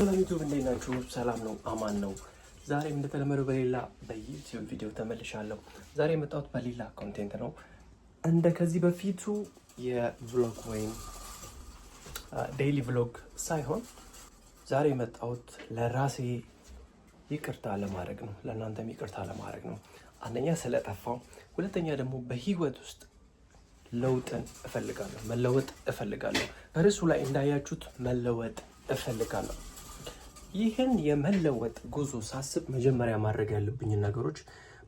ሰላም ዩቲዩብ፣ እንዴት ናችሁ? ሰላም ነው፣ አማን ነው። ዛሬም እንደተለመደው በሌላ በዩቲዩብ ቪዲዮ ተመልሻለሁ። ዛሬ የመጣሁት በሌላ content ነው። እንደ ከዚህ በፊቱ የ vlog ወይም daily vlog ሳይሆን ዛሬ የመጣሁት ለራሴ ይቅርታ ለማድረግ ነው፣ ለእናንተም ይቅርታ ለማድረግ ነው። አንደኛ ስለጠፋሁ፣ ሁለተኛ ደግሞ በህይወት ውስጥ ለውጥን እፈልጋለሁ፣ መለወጥ እፈልጋለሁ። በርዕሱ ላይ እንዳያችሁት መለወጥ እፈልጋለሁ። ይህን የመለወጥ ጉዞ ሳስብ መጀመሪያ ማድረግ ያለብኝን ነገሮች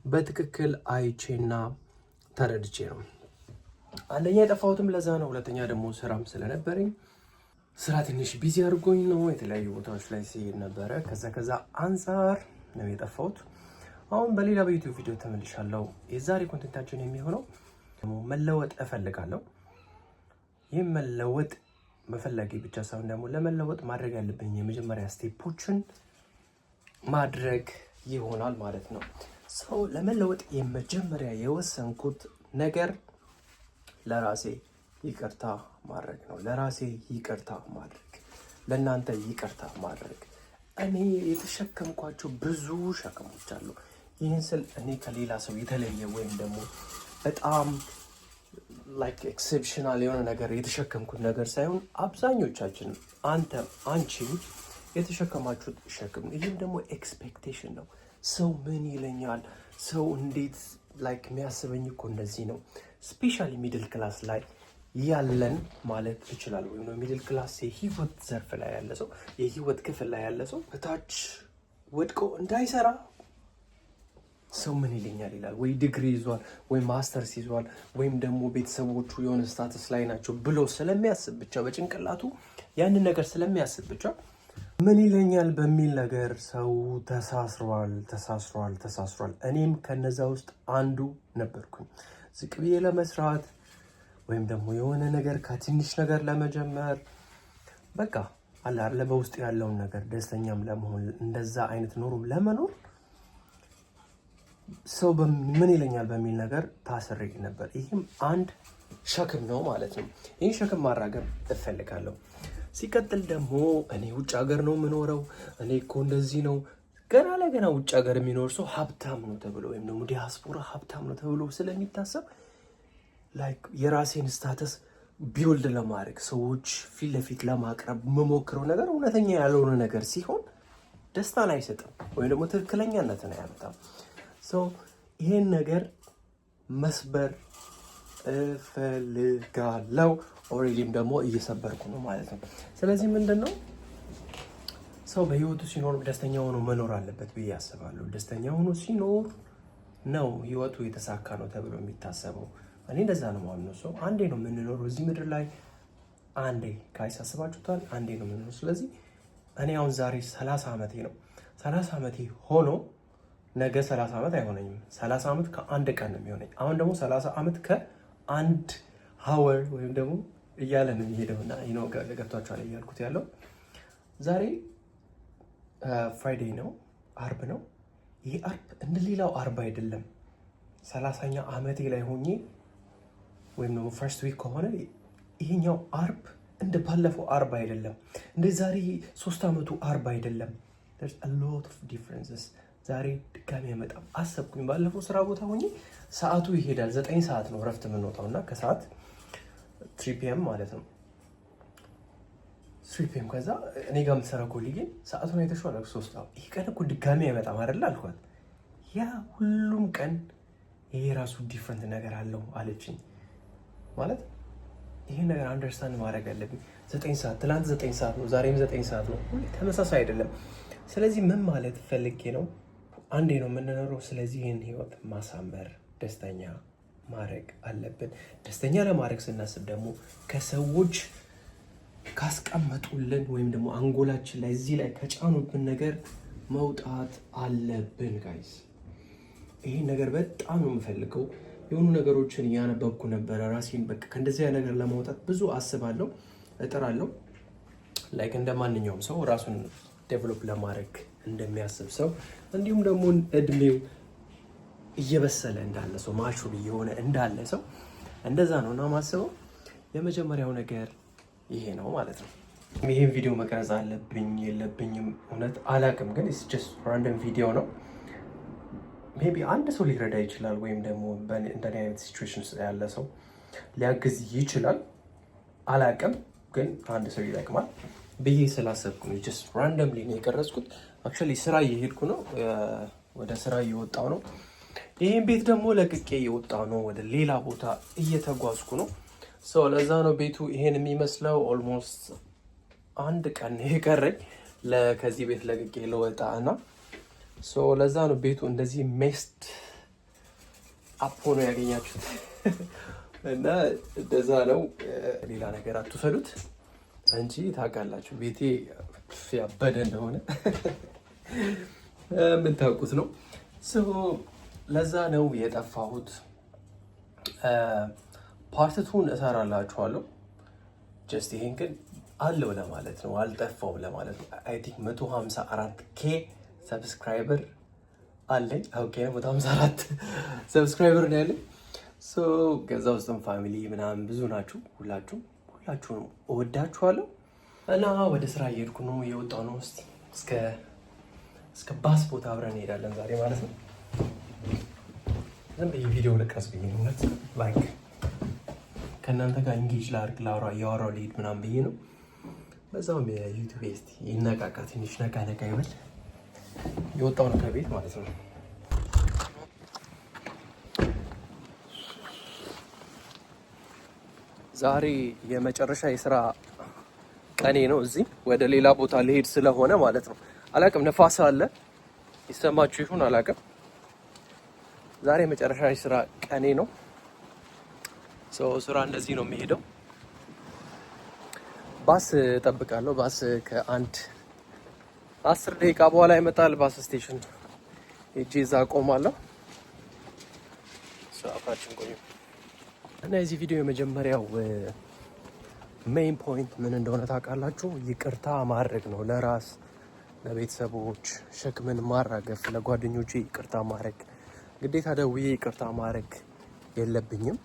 በትክክል አይቼና ተረድቼ ነው። አንደኛ የጠፋሁትም ለዛ ነው። ሁለተኛ ደግሞ ስራም ስለነበረኝ ስራ ትንሽ busy አድርጎኝ ነው። የተለያዩ ቦታዎች ላይ ስሄድ ነበረ። ከዛ አንጻር ነው የጠፋሁት። አሁን በሌላ በዩቲዩብ ቪዲዮ ተመልሻለሁ። የዛሬ content ኣችን የሚሆነው መለወጥ እፈልጋለሁ። ይህ መለወጥ መፈለጌ ብቻ ሳይሆን ደግሞ ለመለወጥ ማድረግ ያለብኝ የመጀመሪያ step ኦችን ማድረግ ይሆናል ማለት ነው። So ለመለወጥ የመጀመሪያ የወሰንኩት ነገር ለራሴ ይቅርታ ማድረግ ነው። ለራሴ ይቅርታ ማድረግ፣ ለእናንተ ይቅርታ ማድረግ። እኔ የተሸከምኳቸው ብዙ ሸክሞች አሉ። ይህን ስል እኔ ከሌላ ሰው የተለየ ወይም ደግሞ በጣም like exceptional የሆነ ነገር የተሸከምኩት ነገር ሳይሆን አብዛኞቻችን፣ አንተም አንቺም የተሸከማችሁት ሸክም ነው። ይህም ደግሞ expectation ነው። ሰው ምን ይለኛል፣ ሰው እንዴት like የሚያስበኝ እኮ እንደዚህ ነው። Especially middle class ላይ ያለን ማለት እችላለሁ። ወይም middle class የህይወት ዘርፍ ላይ ያለ ሰው፣ የህይወት ክፍል ላይ ያለ ሰው ከታች ወድቆ እንዳይሰራ ሰው ምን ይለኛል ይላል። ወይ ዲግሪ ይዟል፣ ወይ ማስተርስ ይዟል፣ ወይም ደግሞ ቤተሰቦቹ የሆነ status ላይ ናቸው ብሎ ስለሚያስብ ብቻ፣ በጭንቅላቱ ያንን ነገር ስለሚያስብ ብቻ ምን ይለኛል በሚል ነገር ሰው ተሳስሯል፣ ተሳስሯል፣ ተሳስሯል። እኔም ከነዛ ውስጥ አንዱ ነበርኩኝ። ዝቅ ብዬ ለመስራት ወይም ደግሞ የሆነ ነገር ከትንሽ ነገር ለመጀመር፣ በቃ አለ አይደለ፣ በውስጥ ያለውን ነገር ደስተኛም ለመሆን፣ እንደዛ አይነት ኑሮ ለመኖር ሰው ምን ይለኛል በሚል ነገር ታስሬ ነበር። ይህም አንድ ሸክም ነው ማለት ነው። ይህን ሸክም ማራገፍ እፈልጋለሁ። ሲቀጥል ደግሞ እኔ ውጭ ሀገር ነው የምኖረው፣ እኔ እኮ እንደዚህ ነው። ገና ለገና ውጭ ሀገር የሚኖር ሰው ሀብታም ነው ተብሎ ወይም ደግሞ ዲያስፖራ ሀብታም ነው ተብሎ ስለሚታሰብ like የራሴን status build ለማድረግ፣ ሰዎች ፊት ለፊት ለማቅረብ የምሞክረው ነገር እውነተኛ ያልሆነ ነገር ሲሆን ደስታን አይሰጥም ወይም ደግሞ ትክክለኛነትን አያመጣም። So ይሄን ነገር መስበር እፈልጋለሁ። Already ም ደግሞ እየሰበርኩ ነው ማለት ነው። ስለዚህ ምንድን ነው፣ ሰው በህይወቱ ሲኖር ደስተኛ ሆኖ መኖር አለበት ብዬ አስባለሁ። ደስተኛ ሆኖ ሲኖር ነው ህይወቱ የተሳካ ነው ተብሎ የሚታሰበው። እኔ እንደዛ ነው ማለት ነው። So አንዴ ነው የምንኖረው እዚህ ምድር ላይ፣ አንዴ guys፣ አስባችሁታል? አንዴ ነው የምንኖረው። ስለዚህ እኔ አሁን ዛሬ 30 ዓመቴ ነው። 30 ዓመቴ ሆኖ ነገ 30 ዓመት አይሆነኝም። 30 ዓመት ከአንድ ቀን ነው የሚሆነኝ። አሁን ደግሞ 30 ዓመት ከአንድ hour ወይም ደግሞ እያለ ነው የሚሄደው እና ገብቷቸዋል እያልኩት ያለው። ዛሬ Friday ነው፣ አርብ ነው። ይህ አርብ እንደ ሌላው አርብ አይደለም። 30ኛ ዓመቴ ላይ ሆኜ ወይም ደግሞ first week ከሆነ ይሄኛው አርብ እንደ ባለፈው አርብ አይደለም። እንደ ዛሬ 3 ዓመቱ አርብ አይደለም። There's a lot of differences። ዛሬ ድጋሚ አይመጣም አሰብኩኝ። ባለፈው ስራ ቦታ ሆኜ ሰዓቱ ይሄዳል። 9 ሰዓት ነው እረፍት የምንወጣው እና ከሰዓት 3 PM ማለት ነው፣ 3 PM። ከዛ እኔ ጋር የምትሰራ colleague ኤ ሰዓቱን አይተሽዋል? 3፣ ይህ ቀን እኮ ድጋሚ አይመጣም አይደለ አልኳት። Yeah፣ ሁሉም ቀን ይሄ ራሱ different ነገር አለው አለችኝ። ማለት ይህን ነገር understand ማድረግ አለብኝ። 9 ሰዓት፣ ትላንት 9 ሰዓት ነው፣ ዛሬም 9 ሰዓት ነው። ሁሌ ተመሳሳይ አይደለም። ስለዚህ ምን ማለት ፈልጌ ነው? አንዴ ነው የምንኖረው። ስለዚህ ይህን ህይወት ማሳመር፣ ደስተኛ ማድረግ አለብን። ደስተኛ ለማድረግ ስናስብ ደግሞ ከሰዎች ካስቀመጡልን ወይም ደግሞ አንጎላችን ላይ እዚህ ላይ ከጫኑብን ነገር መውጣት አለብን guys። ይሄን ነገር በጣም ነው የምፈልገው። የሆኑ ነገሮችን እያነበብኩ ነበረ። ራሴን በቃ ከእንደዚያ ነገር ለማውጣት ብዙ አስባለሁ፣ እጥራለሁ። Like እንደ ማንኛውም ሰው ራሱን develop ለማድረግ እንደሚያስብ ሰው፣ እንዲሁም ደግሞ እድሜው እየበሰለ እንዳለ ሰው፣ mature እየሆነ እንዳለ ሰው እንደዛ ነው እና ማስበው የመጀመሪያው ነገር ይሄ ነው ማለት ነው። ይሄን ቪዲዮ መቅረጽ አለብኝ የለብኝም እውነት አላውቅም፣ ግን it's just random ቪዲዮ ነው። Maybe አንድ ሰው ሊረዳ ይችላል፣ ወይም ደግሞ እንደኔ አይነት situation ውስጥ ያለ ሰው ሊያግዝ ይችላል። አላውቅም፣ ግን አንድ ሰው ይጠቅማል ብዬ ስላሰብኩ ነው። Just randomly ነው የቀረጽኩት። Actually ስራ እየሄድኩ ነው፣ ወደ ስራ እየወጣው ነው። ይህን ቤት ደግሞ ለቅቄ እየወጣው ነው፣ ወደ ሌላ ቦታ እየተጓዝኩ ነው። So ለዛ ነው ቤቱ ይሄን የሚመስለው። Almost አንድ ቀን ነው የቀረኝ ከዚህ ቤት ለቅቄ ልወጣ እና so ለዛ ነው ቤቱ እንደዚህ messed up ሆኖ ያገኛችሁት እና እንደዛ ነው። ሌላ ነገር አትውሰዱት እንጂ ታውቃላችሁ ቤቴ ያበደ እንደሆነ የምታውቁት ነው። ለዛ ነው የጠፋሁት። Part two ን እሰራላችኋለሁ። Just ይሄን ግን አለው ለማለት ነው፣ አልጠፋውም ለማለት ነው። I think 154 K subscriber አለኝ። Okay፣ 154 subscriber ነው ያለኝ። ከዛ ውስጥም family ምናምን ብዙ ናችሁ። ሁላችሁም ሁላችሁንም እወዳችኋለሁ እና ወደ ስራ እየሄድኩ ነው፣ እየወጣሁ ነው። እስኪ እስከ ባስ ቦታ አብረን እንሄዳለን ዛሬ ማለት ነው። ዝም ብዬ ቪዲዮ ልቅረጽ ብዬ ነው እውነት፣ like ከእናንተ ጋር engage ላድርግ፣ ላውራ፣ እያወራሁ ልሂድ ምናምን ብዬ ነው። በዛውም የ YouTube እስኪ ይነቃቃ፣ ትንሽ ነቃ ነቃ ይበል። የወጣው ነው ከቤት ማለት ነው። ዛሬ የመጨረሻ የስራ ቀኔ ነው። እዚህ ወደ ሌላ ቦታ ልሄድ ስለሆነ ማለት ነው። አላቅም፣ ነፋስ አለ፣ ይሰማችሁ ይሁን አላቅም። ዛሬ የመጨረሻ የስራ ቀኔ ነው። ስራ እንደዚህ ነው የሚሄደው። ባስ እጠብቃለሁ። ባስ ከአንድ 10 ደቂቃ በኋላ ይመጣል። Bus station ሄጄ እዛ እቆማለሁ። አብራችን ቆዩ እና የዚህ ቪዲዮ የመጀመሪያው main point ምን እንደሆነ ታውቃላችሁ? ይቅርታ ማድረግ ነው። ለራስ፣ ለቤተሰቦች ሸክምን ማራገፍ፣ ለጓደኞቼ ይቅርታ ማድረግ። ግዴታ ደውዬ ይቅርታ ማድረግ የለብኝም።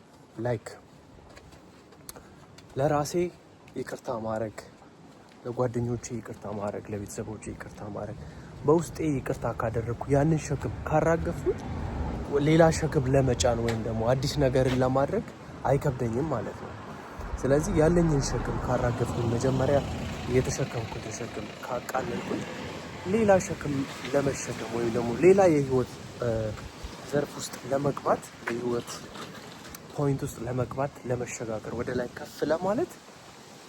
Like ለራሴ ይቅርታ ማድረግ፣ ለጓደኞቼ ይቅርታ ማድረግ፣ ለቤተሰቦቼ ይቅርታ ማድረግ፣ በውስጤ ይቅርታ ካደረግኩ፣ ያንን ሸክም ካራገፍኩት ሌላ ሸክም ለመጫን ወይም ደግሞ አዲስ ነገርን ለማድረግ አይከብደኝም ማለት ነው። ስለዚህ ያለኝን ሸክም ካራገፍኩኝ፣ መጀመሪያ የተሸከምኩትን ሸክም ካቃለልኩኝ ሌላ ሸክም ለመሸከም ወይም ደግሞ ሌላ የህይወት ዘርፍ ውስጥ ለመግባት፣ የህይወት point ውስጥ ለመግባት፣ ለመሸጋገር፣ ወደ ላይ ከፍ ለማለት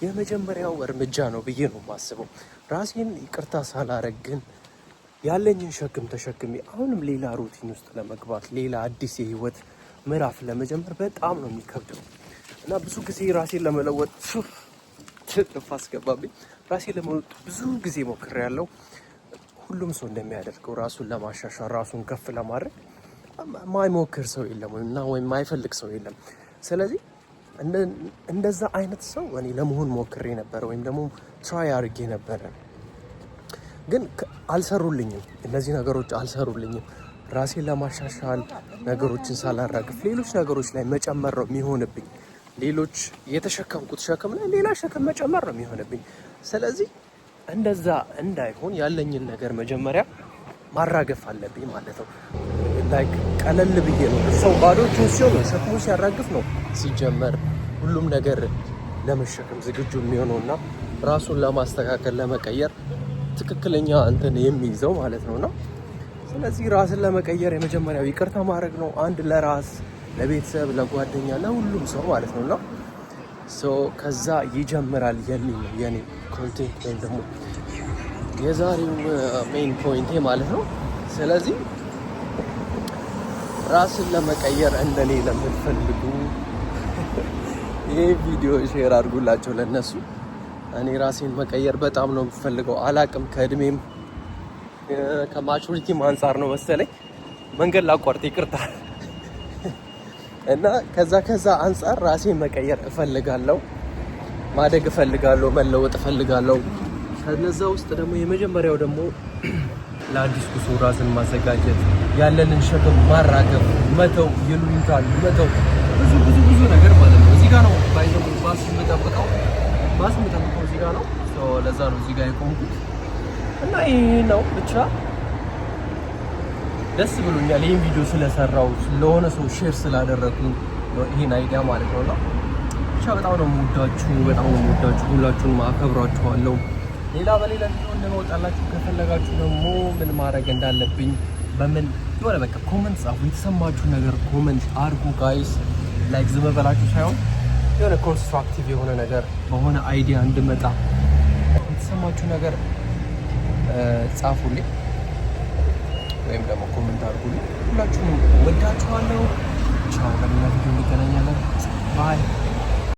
የመጀመሪያው እርምጃ ነው ብዬ ነው የማስበው። ራሴን ይቅርታ ሳላረግ ግን ያለኝን ሸክም ተሸክሜ አሁንም ሌላ routine ውስጥ ለመግባት፣ ሌላ አዲስ የህይወት ምዕራፍ ለመጀመር በጣም ነው የሚከብደው እና ብዙ ጊዜ ራሴን ለመለወጥ፣ ጥፍ አስገባብኝ፣ ራሴን ለመለወጥ ብዙ ጊዜ ሞክሬያለሁ። ሁሉም ሰው እንደሚያደርገው ራሱን ለማሻሻል፣ ራሱን ከፍ ለማድረግ ማይሞክር ሰው የለም እና ወይም ማይፈልግ ሰው የለም። ስለዚህ እንደዛ አይነት ሰው እኔ ለመሆን ሞክሬ ነበረ ወይም ደግሞ try አድርጌ ነበረ፣ ግን አልሰሩልኝም። እነዚህ ነገሮች አልሰሩልኝም። ራሴን ለማሻሻል ነገሮችን ሳላራግፍ ሌሎች ነገሮች ላይ መጨመር ነው የሚሆንብኝ። ሌሎች የተሸከምኩት ሸክም ላይ ሌላ ሸክም መጨመር ነው የሚሆንብኝ። ስለዚህ እንደዛ እንዳይሆን ያለኝን ነገር መጀመሪያ ማራገፍ አለብኝ ማለት ነው። Like ቀለል ብዬ ነው፣ ሰው ባዶ እጁን ሲሆን ነው፣ ሸክሙ ሲያራግፍ ነው ሲጀመር ሁሉም ነገር ለመሸከም ዝግጁ የሚሆነው እና ራሱን ለማስተካከል፣ ለመቀየር ትክክለኛ እንትን የሚይዘው ማለት ነው። እና ስለዚህ ራስን ለመቀየር የመጀመሪያው ይቅርታ ማድረግ ነው። አንድ ለራስ፣ ለቤተሰብ፣ ለጓደኛ፣ ለሁሉም ሰው ማለት ነው እና ከዛ ይጀምራል የሚል ነው የኔ content ወይም ደግሞ የዛሬው main point ኤ ማለት ነው። ስለዚህ ራስን ለመቀየር እንደኔ ለምትፈልጉ ይህ ቪዲዮ share አድርጉላቸው ለነሱ። እኔ ራሴን መቀየር በጣም ነው የምፈልገው። አላቅም፣ ከእድሜም ከ maturity ም አንጻር ነው መሰለኝ፣ መንገድ ላቋርጥ ይቅርታ፣ እና ከዛ ከዛ አንጻር ራሴን መቀየር እፈልጋለሁ፣ ማደግ እፈልጋለሁ፣ መለወጥ እፈልጋለሁ። ከነዛ ውስጥ ደግሞ የመጀመሪያው ደግሞ ለአዲስ ጉዞ ራስን ማዘጋጀት፣ ያለንን ሸክም ማራገፍ፣ መተው፣ ይሉኝታን መተው፣ ብዙ ብዙ ብዙ ነገር ማለት ነው። እዚህ ጋር ነው by the way ባስ የምጠብቀው፣ ባስ የምጠብቀው እዚህ ጋር ነው። ለዛ ነው እዚህ ጋር የቆምኩት እና ይሄ ነው። ብቻ ደስ ብሎኛል ይህን ቪዲዮ ስለሰራው፣ ለሆነ ሰው share ስላደረግኩኝ ይሄን idea ማለት ነው። እና ብቻ በጣም ነው የምወዳችሁ፣ በጣም ነው የምወዳችሁ፣ ሁላችሁንም አከብራችኋለሁ። ሌላ በሌላ ቪዲዮ እንድመጣላችሁ ከፈለጋችሁ ደግሞ ምን ማድረግ እንዳለብኝ በምን የሆነ በቃ comment ጻፉ፣ የተሰማችሁ ነገር comment አድርጉ guys። Like ዝም ብላችሁ ሳይሆን የሆነ constructive የሆነ ነገር በሆነ idea እንድመጣ የተሰማችሁ ነገር ጻፉልኝ ወይም ደግሞ comment አድርጉልኝ። ሁላችሁንም ወዳችኋለሁ። ቻው፣ በሌላ ቪዲዮ እንገናኛለን። Bye.